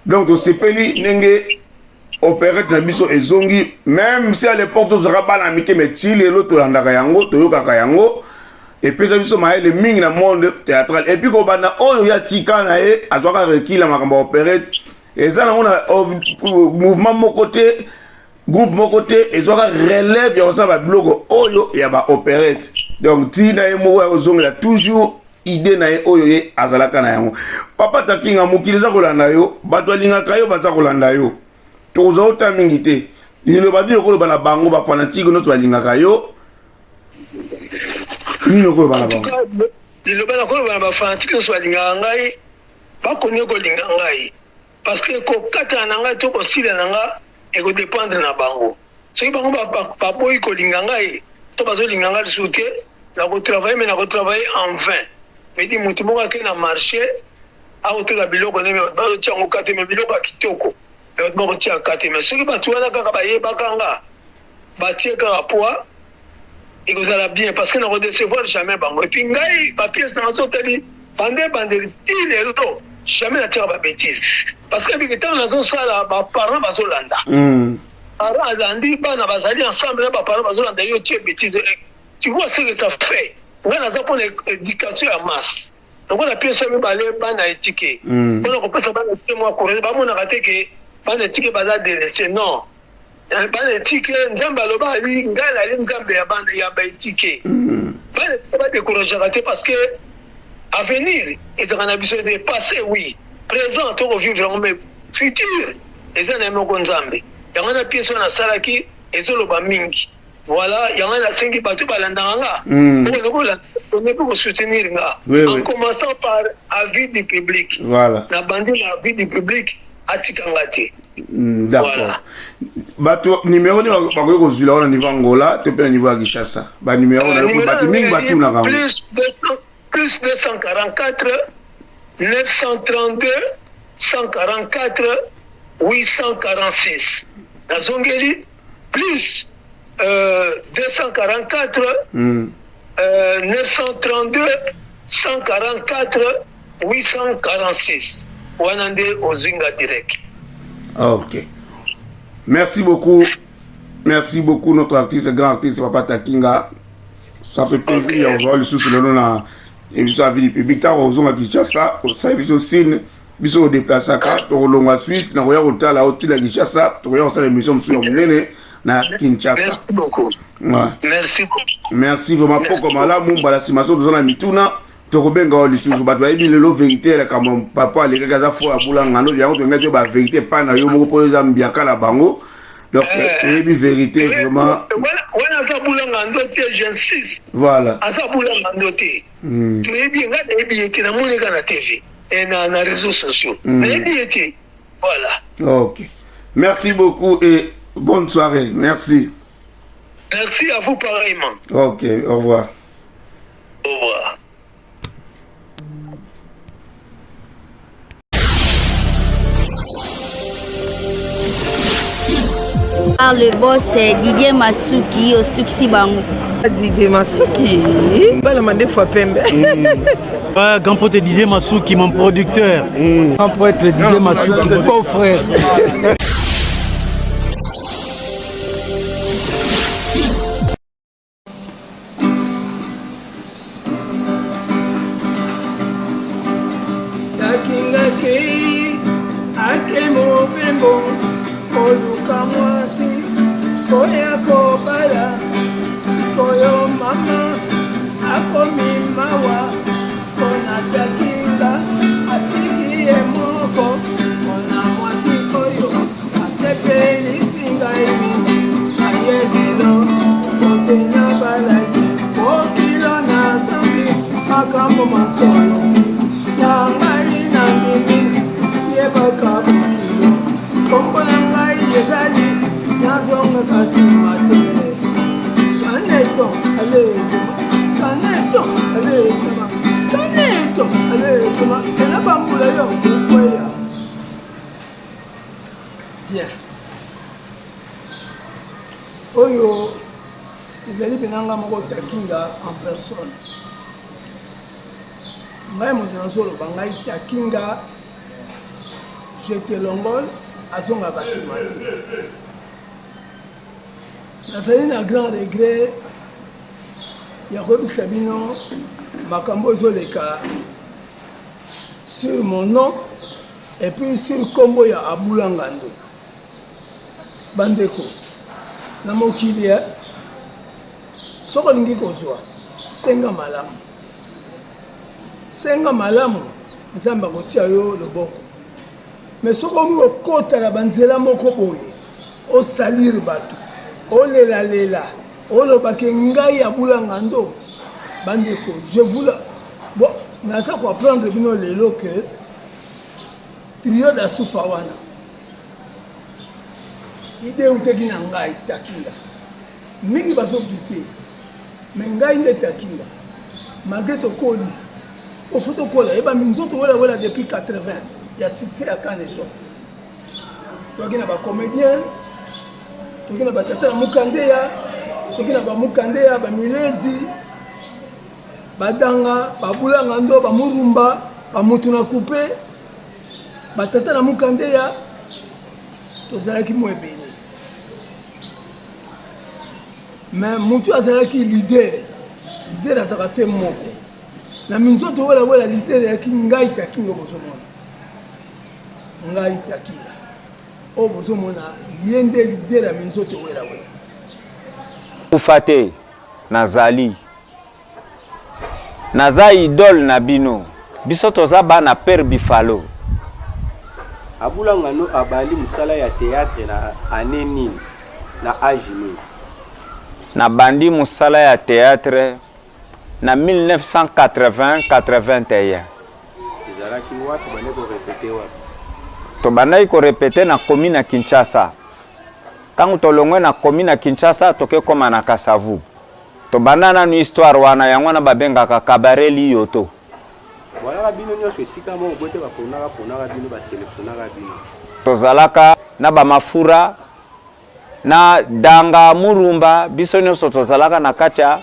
Donc tosepeli ndenge opérette na biso ezongi, même si à l'époque tozalaka bana mike, mais ti lelo tolandaka yango, toyokaka yango, epesa biso mayele mingi na monde théâtral. Et puis kobanda oyo ya tika na ye azwaka recul ya makambo ya opérette, eza nango na mouvement moko te, groupe moko te ezwaka relève ya kosala babiloko oyo ya baopérette. Donc ntina ye moko ya kozongela toujours idée na ye oyo ye azalaka na yango. Papa Takinga, mokili eza kolanda yo, bato balingaka yo, baza kolanda yo, tokozwa ota mingi te. Liloba nini okoloba na bango, bafanatike nyonso balingaka yo, nini okoloba na bango? Liloba nakoloba na bafanatike nyonso balingaka ngai, bakoki kolinga ngai parce que kokatana na ngai to kosila na nga ekodépendre na bango. Soki bango baboyi kolinga ngai to bazolinga ngai lisusu te, nakotravaille, mais nakotravaille en vain. Medi motu moko ake na marché akoteka biloko ndenge bato bazotia yango kate, mais biloko ya kitoko, bato bakotia kate. Mais soki bato wana kaka bayebaka nga, batie kaka poids, ekozala bien parce que nakodecevoir jamais bango. Et puis ngai bapièce na nga so otali bande ebandeli ti lelo, jamais natiaka babêtise parce que biki ntango nazosala, baparent bazolanda. Parent alandi, bana bazali ensemble na baparent bazolanda, yo tie bêtise, tu vois ce que ça fait. Ngai naza mpona éducation ya masse, lokola pièce ya mibale bana etike, mpona kopesa bana etike mwa courage, bamonaka te ke bana etike baza délaissé. Non, bana etike, Nzambe aloba ali ngai nali Nzambe ya bana ya baetike. Bana etike badécourageaka te parce que avenir ezalaka na biso te. Passé oui, présent tokovivre yango, mais futur eza na ye moko Nzambe. Yango na pièce oyo nasalaki ezoloba mingi. Voilà, yango nasengi bato balandaka nga oyo mpe kosoutenir nga, en commençant par avis du public. Nabandi na avis du public, atikanga te. D'accord. Bato numéro nini bakoki kozwila wana niveau Angola to mpe na niveau ya Kinshasa? Banuméro na yo, bato mingi batunaka yango. Plus 244 932 144 846. Nazongeli: plus 244 932 144 846. Wana nde ozinga direct. Ok, merci beaucoup, merci beaucoup notre artiste, grand artiste papa Takinga. Ça fait plaisir ya kozwa lisusu lelo na émission ya vie publique. Ntango ozonga Kinshasa, osali biso signe, biso odeplasaka, tokolongwa Suisse na koya kotala otila Kinshasa, tokoya kosala émission mosusu ya monene na Kinshasa. Merci beaucoup. Ouais. Merci beaucoup. Merci vraiment. Poko malamu. Mbala nsima so toza na mituna, tokobenga oyo lisusu. Bato bayebi lelo vérité ya likambo papa alekaki aza fo ya bula ngando, yango tolingai te bavérité epai na yo moko mpo eza mbiaka na bango. Donc toyebi vérité vraiment. Wana aza bula ngando te, j'insiste. Voilà. Aza bula ngando te. Toyebi, ngai nayebi ye te, namoni kaka na TV na réseaux sociaux. Nayebi ye te, voilà. Ok, merci beaucoup et bonne soirée, merci. Merci à vous pareillement. Ok, au revoir. Au revoir. Par le boss Didier Masuki osukisi bango. Didier Masuki, bala mandefu ya pembe. Ouais, grand pote Didier Masuki, mon producteur. Grand prêtre Didier Masuki, mon beau frère. Nakingaki ake mobembo koluka mwasi koya kobala. Sikoyo mama akomi mawa mpona takinga atiki ye moko mpona mwasi oyo asepelisi ngai mingi aye lelo kote na bala ye bokilo na zambi makambo masolobi na ngai na ndimi yebaka bokilo nkombo na ngai ezali nazongaka nsima te kaneto alezema kaneto alezema kaneto alezema ena bambula yo okweya bien oyo ezali mpena nga moko takinga en personne ngai moto nazoloba ngai takinga je te longol azongaka nsima te nazali na grand regret ya koyebisa bino makambo ezoleka sur mon nom et puis sur nkombo ya abula ngando bandeko na mokili eh, soki olingi kozwa senga malamu Senga malamu, Nzambe akotia yo loboko. Mais soki omi kokota na banzela moko boye, osalir bato, olelalela, oloba ke ngai abula ngando, bandeko, je vous la... Bon, naza ko apprendre bino lelo que trio d'Asufa wana ide eutaki na ngai Takinga. Mingi bazo douter. Mais ngai nde takinga malgré tokoli po faut tokola yeba minzoto wela wela depuis 80 ya succès ya Caneton toki na ba comédien toki na batata na mukandeya toki na bamukandeya bamilezi badanga babulanga ndo bamurumba bamutu na coupe batata na mukandeya tozalaki mwa ebele Mais mutu azalaki leader, leader azalaka se moko. Na minzoto wela wela leader eyaki ngai takinga bozomona. Ngai takinga. Oyo bozomona ye nde leader ya minzoto wela wela. Kufa te nazali Naza idole na bino. Biso toza bana pere bifalo. Abula Ngando abandi musala ya theatre na annee nini? Na age nini? Nabandi musala ya theatre na 1980 81. Ezalaki wapi? Obandaki ko repeter wapi? Tobandaki ko repeter na commune ya Kinshasa. Tango tolongwe na commune ya Kinshasa toke koma na Kasa-Vubu. Tobanda nanu histoire wana yango wana babengaka cabaret liyoto. Boalaka bino nionso esika moko bote ba ponaka ponaka bino ba selectionaka bino. Tozalaka na ba mafura na danga murumba biso nionso tozalaka na kati ya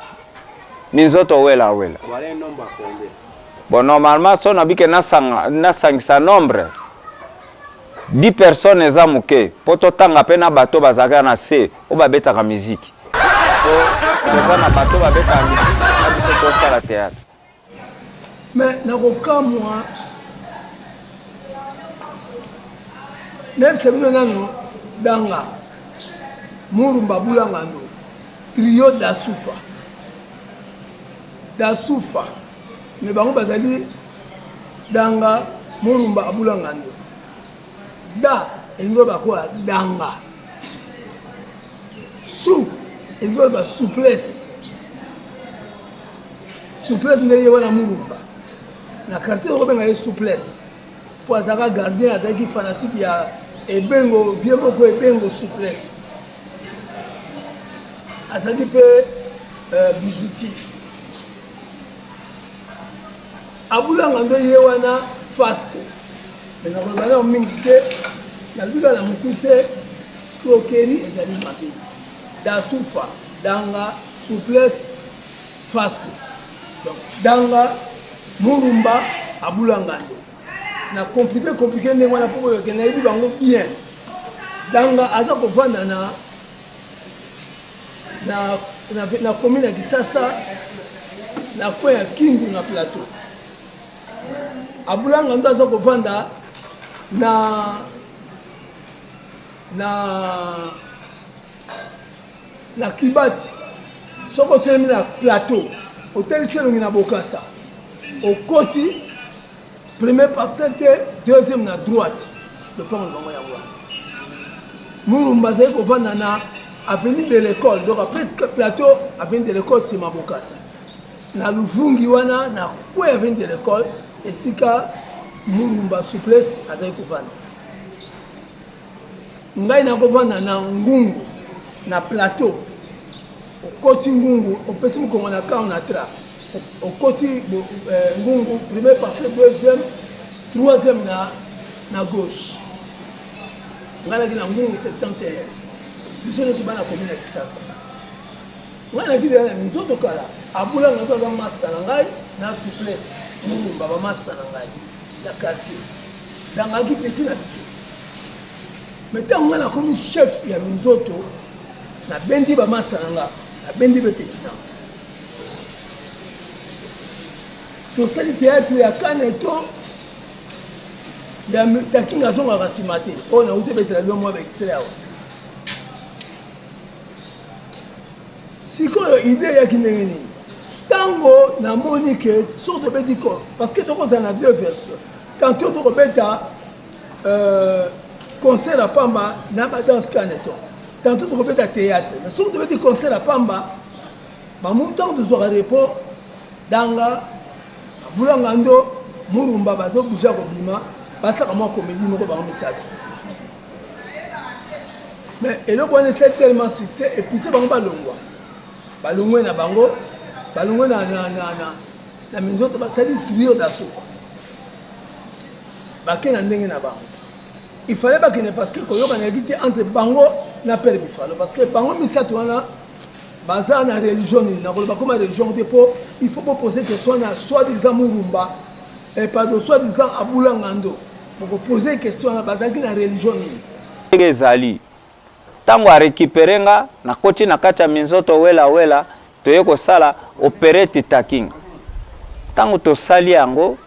minzoto wela wela. Boalaki nombre ya combien? Bon normalement soki nalobi ke nasanga nasangisa nombre 10 personnes eza moke po totanga pe na bato bazalaka na se oyo babetaka miziki. Po toza na bato babetaka miziki na biso tosala theatre. Mais nakokamwa nayebisa bino nano danga murumba bulangando trio dasufa dasufa me bango bazali danga murumba abulangando da elingi oyo bakoya danga Su elingi koloba souplesse. Souplesse nde ye wana Murumba. Na quartier okobenga ye souplesse. Po azalaka gardien, azalaki fanatique ya Ebengo, vieux moko Ebengo souplesse. Azalaki pe euh, bijoutier. Abulanga nde ye wana Fasco. Mais nakoloba nao mingi te, nalobi kaka na mokuse. Escroquerie ezali mabe. Dasufa, danga, souplesse, fasco. Donc danga, murumba, abula ngando. Na compliqué compliqué ndenge wana mpo boyoke nayebi bango bien. Danga aza kovanda na na na, na commune ya Kisasa na coin ya Kindu na plateau. Abula ngando aza kovanda na na na kibati. Soki otelemi na plateau, otelisi elongi na Bokasa, okoti premier parcelle te, deuxième na droite, lopango na bango yango wana. Murumba azali kovanda na avenue de l'école, donc après plateau, avenue de l'école, nsima Bokasa. Na Luvungi wana, na coin avenue de l'école, esika Murumba souplesse azali kovanda. Ngai nakovanda na Ngungu, na plateau. Okoti Ngungu, opesi mokongo na camp na tra. Okoti eh, Ngungu, premier partie, deuxième, troisième na, na gauche. Ngai naki na Ngungu 71. Biso nyonso bana commune ya Kisasa. Ngai naki deja na minzoto kala. Abula ngai aza master na ngai na souplesse. Murumba ba master na ngai ya quartier. Nangaki petit na biso. Mais ntango ngai nakomi chef ya minzoto, nabendi ba master na nga, nabendi be petit na nga. Tosali théâtre ya Kaneto ya Takinga azongaka nsima te. Oyo nauti ebetela bino mwa ba extrait awa. Sikoyo idée eyaki ndenge nini? Ntango namoni ke soki tobeti ko, parce que tokozala na deux versions. Tantôt tokobeta euh, concert ya pamba na ba danse kaneton, tantôt tokobeta théâtre. Mais soki tobeti concert ya pamba, bamu ntango tozwaka repos danga abulanga ndo murumba baza oblige ya kobima basaka mwa comédie moko bango misato. Mais eloko wana esali tellement succès epuse bango balongwa, balongwe na bango, balongwe na, na, na, na, na minzoto, basali trio d'asufa, bake na ndenge na bango. Il fallait bakende parce que koyokana yaki te entre bango na père Bifalo, parce que bango misato wana baza na religion nini? Nakoloba koma religion te po il faut boposer question na soi-disant Murumba, eh, pardon, soi-disant Abula Ngando. Bokoposer question wana bazalaki na religion nini? Ndenge ezali ntango a récupere nga, nakoti na kati ya minzoto wela wela, toye kosala operete Takinga. Ntango tosali yango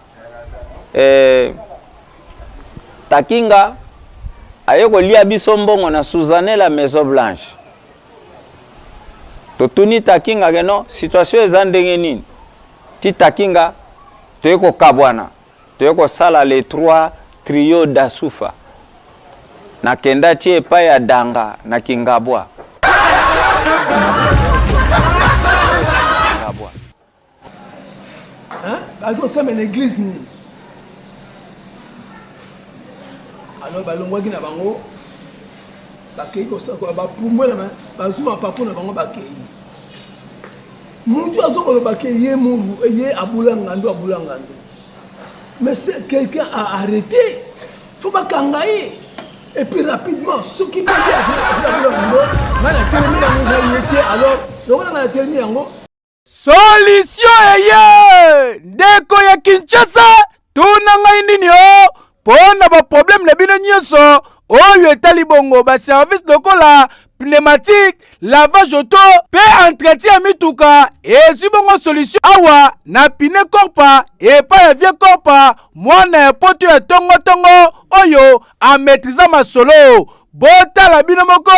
eh, Takinga aye kolia biso mbongo na Suzanne la Maison Blanche. Totuni Takinga ke non, situation eza ndenge nini? Ti Takinga toye kokabwana, toye kosala les trois trio d'Asufa. Nakenda ti epai ya Danga na Kingabwa. Kingabwa. Hein? Bazosamba na église nini? Alors balongwaki na bango, bakei kosakola, bapumbwe na bazwi mapapu na bango bakei. Mutu azokoloba ke ye muru, ye abula ngando, abula ngando. Mais c'est quelqu'un a arrêté. Faut bakanga ye. Et puis rapidement, soki mpe abula ngando, ngai natelemi yango ngai ye te, alors lokola ngai natelemi yango. Solution eye! Ndeko ya Kinshasa, tuna ngai nini o mpo na ba problème na bino nyonso oyo etali bongo ba service lokola pneumatique, lavage auto mpe entretien ya mituka ezwi bongo solution awa na pine korpa epai ya vieux korpa mwana ya poto ya tongo-tongo oyo amaîtrisa masolo. Botala bino moko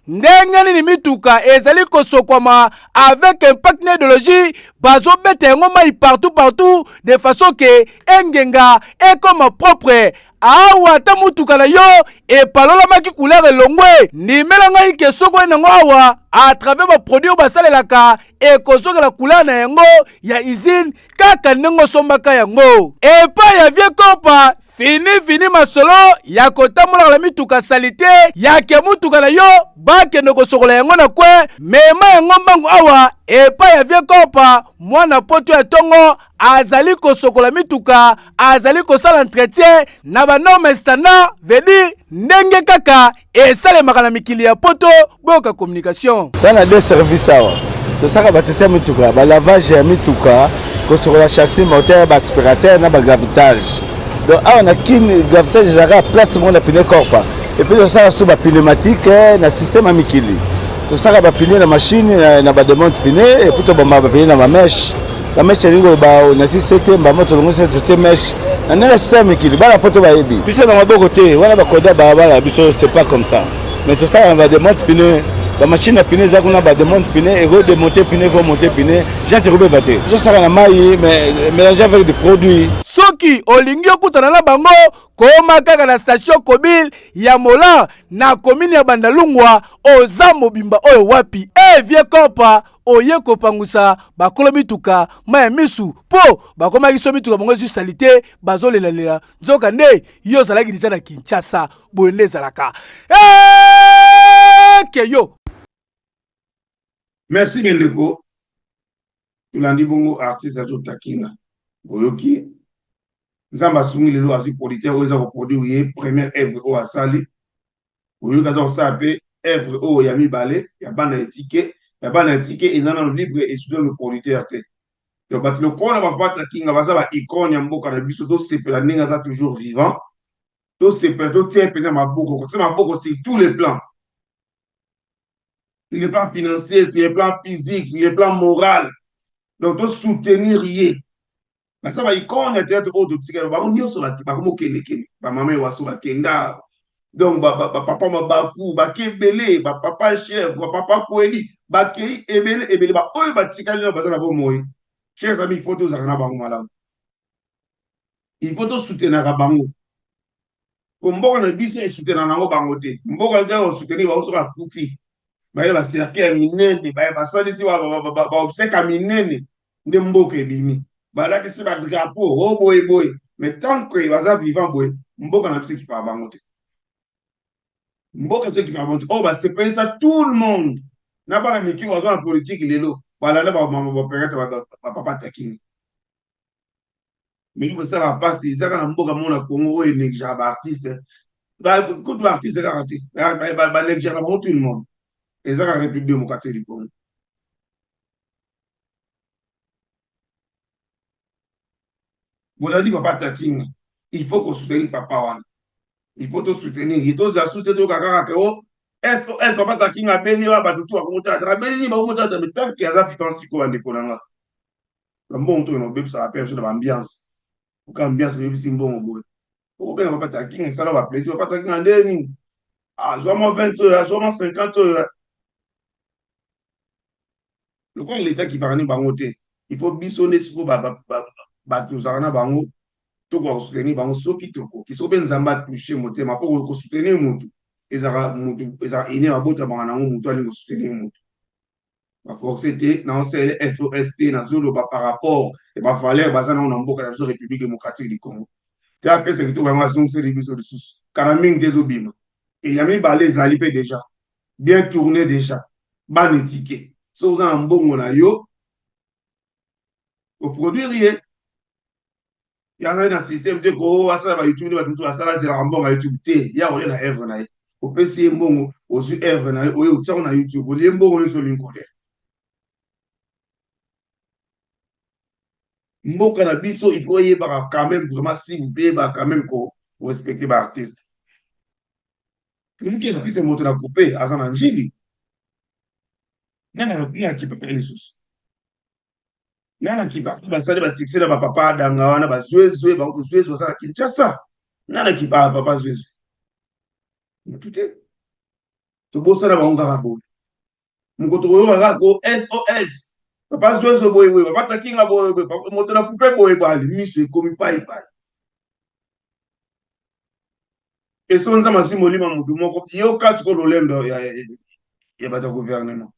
ndenge nini mituka ezali kosokwama avec impact na idéologie, bazobeta yango mai partout partout de façon ke engenga ekoma propre. Awa ata mutuka na yo epalolamaki couleur elongwe, ndimela ngai ke soki oye nango awa à travers ba produit oyo basalelaka ekozongela couleur na yango ya usine kaka ndenge osombaka yango epai ya vieux kopa. Fini fini masolo ya kotambolaka na mituka salite ya ke mutuka na yo bakende kosokola yango na kwe, mema yango mbangu awa epai ya vieux kopa mwana poto ya tongo azali kosokola mituka, azali kosala entretien na ba normes standard, veut dire ndenge kaka esalemaka na mikili ya poto. Boyoka communication. Toza na deux services awa, tosalaka ba test ya mituka, ba lavage ya mituka, kosokola chassis, moteur, ba aspirateur na ba gravitage. Donc awa na Kin gravitage ezalaka place moko na pneu corpa, et puis tosalaka sur ba pneumatique na système ya mikili, tosalaka ba pneu na machine na ba démonte pneu, et puis tobamba ba pneu na ba mèche. Ba mèche elingi koloba onati sete mbama tolongo sete totie mèche na ndenge ya système mikili, bana poto bayebi biso na maboko te wana bakoda balabala biso, c'est pas comme ça. Mais tosala na ba démonte pneu. Bamachine ya pine eza kuna, bademonte pine, ekodemonte pine, ekomonte pine, jante ekobeba te. Tozosaka na mai mais mélange avec des produits. Soki olingi okutana na bango, koma kaka na station Kobil ya Molan na commune ya Bandalungwa, oza mobimba oyo wapi? Eh vieux Kopa, oye kopangusa bakolo mituka mai ya misu mpo bakomaki so mituka bango ezwi salite, bazolelalela, nzoka nde yo ozalaki deja na Kinshasa. Boye nde ezalaka. Eke yo. Merci bendeko, tolandi bongo artiste azo takinga, boyoki Nzambe asungi lelo azwi producteur oyo eza koproduire ye première œuvre oyo asali. Boyoki aza kosala mpe œuvre oyo ya mibale ya bana etike, ya bana etike eza nano libre ezwi nano producteur te. Donc bato lokola bapapa Takinga baza ba icone ya mboka na biso, tosepela ndenge aza toujours vivant, tosepela, totia ye mpenza maboko, kotia maboko sur tous les plans, sur le plan financier, sur le plan physique, sur le plan moral. Donc tosoutenir ye, baza ba icone ya théâtre oyo totikala bango nyonso bakomokendekende, bamama ewaso bakenda, donc bapapa mabaku bake ebele, bapapa chef, bapapa kweli bakei ebele ebele, baoyo batikali na baza na bomoi. Chers amis, il faut tozalaka na bango malamu, il faut tosoutenaka bango, po mboka na biso esoutenaka nango bango te. Mboka te osoutenir bango soki akufi, baye bacercueil ya minene, baye basalisi baobsèque ya minene, nde mboka ebimi, balatisi badrapeau o boye boye. Mais tant que baza vivant boye, mboka na biso ekipaka bango te, mboka biso ekipaka bango te. Oyo basepelisa tout le monde na bana mike baza na politike lelo, balanda bamama baperete bapapa Takinga. Mingi kosalaka mpasi, ezaka na mboka moko na Congo oyo enegligeaka baartiste, kutu baartiste kaka te, banegligeaka bango tout le monde, ezaka République démocratique du Congo. Bolandi papa Takinga, il faut kosoutenir papa wana, il faut tosoutenir ye, tozala susi toyoka kaka ke o sos papa Takinga abeni wa bato tu bakomotala, abeni nini bakomotala, mais tant que aza vivant sikoyo, bandeko na nga, bambongo tokende kobebisaka mpe biso na baambiance, oka ambiance oyebisi mbongo boye, okobenga papa Takinga, esala ba plaisir. Papa Takinga nde nini, azwa mwa 20 oyo, azwa mwa 50 oyo, lokola leta akipaka ni bango te. Il faut biso nde sikoyo bato tozalaka na bango, tokoka kosoutenir bango soki tokoki, soki mpe Nzambe atouche motema. Mpo kosoutenir motu ezalaka motu, ezalaka ine babotamaka nango, motu alingi kosoutenir motu, baforce te. Naosele sos te, nazoloba par rapport ya bavaleur baza nango na mboka na biso République démocratique du Congo te. Apesa kitoko yango, azongiseli biso lisusu kala mingi te, ezobima e ya mibale ezali mpe déjà bien tourné, déjà bana etike. Soki oza na mbongo na yo, oproduire ye, yango na système te ko asala ba YouTube nde bato mosusu basala, azelaka mbongo ya YouTube te, ya kolia na œuvre na ye. Opesi ye mbongo, ozwi œuvre na ye oyo otiango na YouTube, olie mbongo nyonso olingi kolia. Mboka na biso, il faut oyebaka quand même, vraiment, s'il vous plaît, yebaka quand même ko respecter ba artiste. Toyoki artiste moto na coupe aza na njili, nani akipaka ye lisusu? Nani akipaka basali basuccès na bapapa adanga wana, bazwezwe bango, zwezwe aza na Kinshasa, nani akipaka papa zwezwe? Motu te, tobosana bango kaka boye. Moko tokoyoka kaka ko sos papa zwezwe boye boye, papa Takinga boye boye, moto na coupe boye boye, miso ekomi pai pai. Eso Nzambe azwi molimo ya motu moko, yoka sikoyo lolendo ya bato ya gouvernement,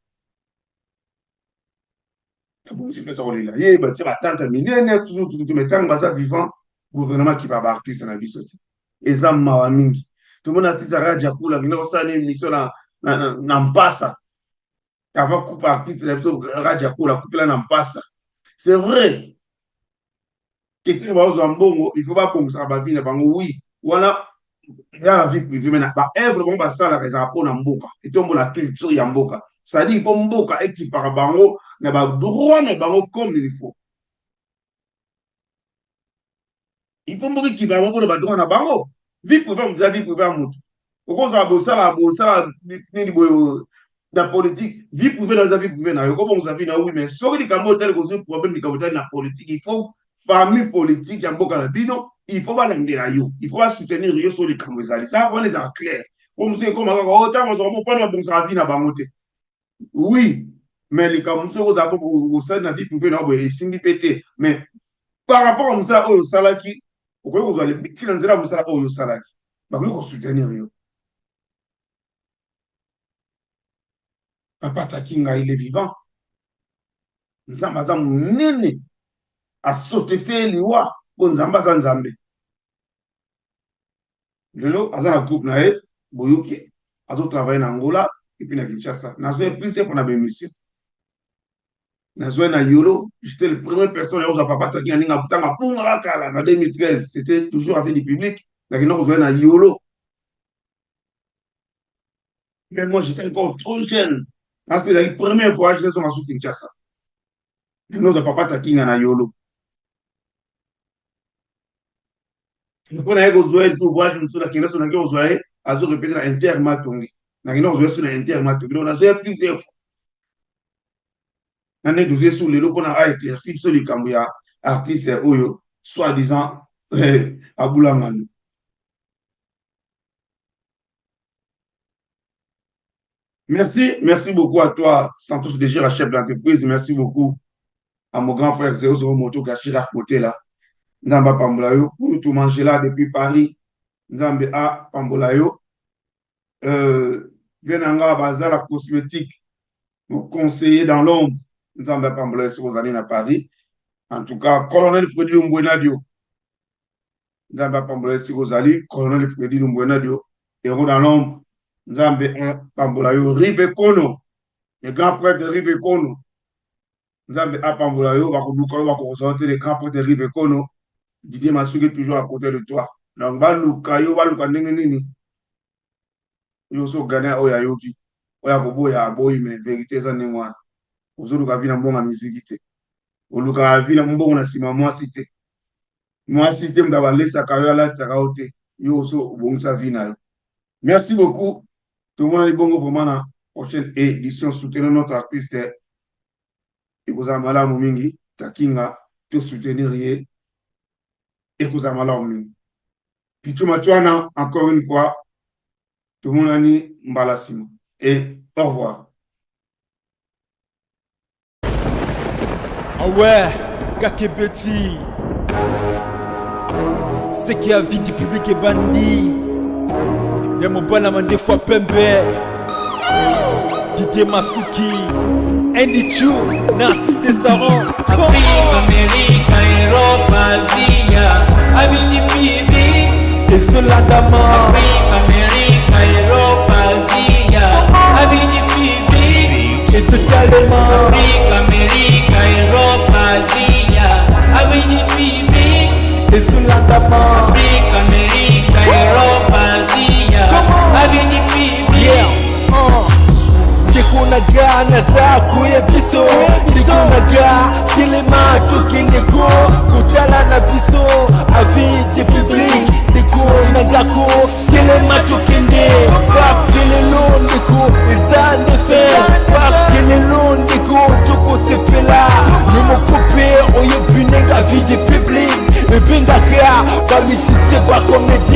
abongisi mpe kolela ye, batie batante minene tutututu. Mais ntango baza vivant, gouvernement akipa baartiste na biso te, eza mawa mingi. Tomoni artiste Raja Kula akenda kosala nini, émission na mpasa avant coupe. Artiste na biso Raja Kula akupela na mpasa. C'est vrai que bazwa mbongo, il faut babongisaka bavie na bango, oui, wana ya vie privée, mais na baœuvre bango basalaka ezalaka mpona mboka, etombola culture ya mboka, c'est-à-dire mpo mboka ekipaka bango na badroit na bango comme il faut. Il faut mboka ekipaka bango mpona badroit na bango. Vie privée ya motu eza vie privée ya motu. Okozala bosala bosala nini boye na politique, vie privée na eza vie privée na yo, okobongisa vie na yo, oui, mais soki likambo otali kozwi problème, likambo otali na politique, il faut famille politique ya mboka na bino, il faut balandela yo, il faut basoutenir yo. So likambo ezali sa wana, ezala clair. Po mosusu ekoma kaka o ntango ozwaka mopana, babongisaka vie na bango te. Oui, mais likambo mosusu okozala mpo osali na vie privée na yo boye esimbi mpe te, mais par rapport ya mosala oyo osalaki, okoki kozwa libiki na nzela ya mosala oyo osalaki, bakoki kosoutenir yo. Papa Takinga, il est vivant. Nzambe aza monene, asotese ye liwa mpo Nzambe aza Nzambe. Lelo aza na groupe na ye, boyoki, azo travailler na Angola et puis na Kinshasa. Nazo ye plus pona ba émission. Nazo ye na Yolo, j'étais le premier personne ya kozwa papa Takinga ndenge akutanga pungaka kala na 2013, c'était toujours avec du public, nakenda kozwa ye na Yolo. Mais moi j'étais encore trop jeune. Nasi ezalaki premier voyage nazonga su Kinshasa. Nozwa papa Takinga na Yolo. Mpo na ye kozwa ye lisusu voyage mosusu nakenda so nake kozwa ye azo repete na inter matongi nakenda kozwa ye so na inter matongi donc nazwa ye plusieurs fois na nde tozwi su lelo mpona a éclairci biso likambo ya artiste oyo soit disant eh, abula ngando. Merci, merci beaucoup à toi, Santos Dégir, chef d'entreprise. Merci beaucoup à mon grand frère 00 Moto Gachira côté là. Nzambe apambola yo. Pour tout manger là depuis Paris. Nzambe apambola yo. Euh, nanga bazala cosmétique. Mon conseiller dans l'ombre. Nzambe apambola yo soki ozali na Paris. En tout cas, colonel Freddy Lumbwenadio. Nzambe apambola yo esika ozali, Colonel Freddy Lumbwenadio, héros dans l'ombre. Nzambe apambola yo. Rive Kono, le grand prêtre Rive Kono. Nzambe apambola yo, bakoluka yo, bakokozwa yo te, le grand prêtre Rive Kono. Didier Masuki toujours à côté de toi. Donc baluka yo, baluka ndenge nini? Yo ozo gagner oyo ayoki, oyo akoboya aboyi, mais vérité eza ndenge wana. Ozoluka vie na mbongo ya miziki te. Olukaka vie na mbongo na nsima mwasi te. Mwasi te moto abalesaka yo, alatisaka yo te. Yo oso obongisa vie na yo. Merci beaucoup. Tomonani bongo vraiment na prochaine édition. Soutenons notre artiste. Ekozala malamu mingi. Takinga, to soutenir ye. Ekozala malamu mingi. Pichu Matuana, encore une fois, tomonani mbala sima. Et au revoir. Ah ouais, Kakebeti. Ce qui a vie du public est bandit. Ya mobala mandefu ya pembe. Didier Masuki. Andy Chu, Narcisse Desaron. Afrique, Amérique, Europe, Asia, Abidi Bibi. Ezolandama. Afrique, Amérique, Europe, Asia, Abidi Bibi. Ezotalema. Afrique, Amérique, Europe, Asia, Abidi Bibi. Ezolandama. Afrique, Amérique, Europe, Asia, Abidi Bibi. Yeah. Ndeko na ga naza koya biso ndeko na ga telema tokende ko kotala na biso avis de public ndeko na gako telema tokende parce que lelo ndeko eza nde fin parce que lelo ndeko tokosepela yo moko mpe oyebi ndenge avis de public ebengaka bamisise bakomedi.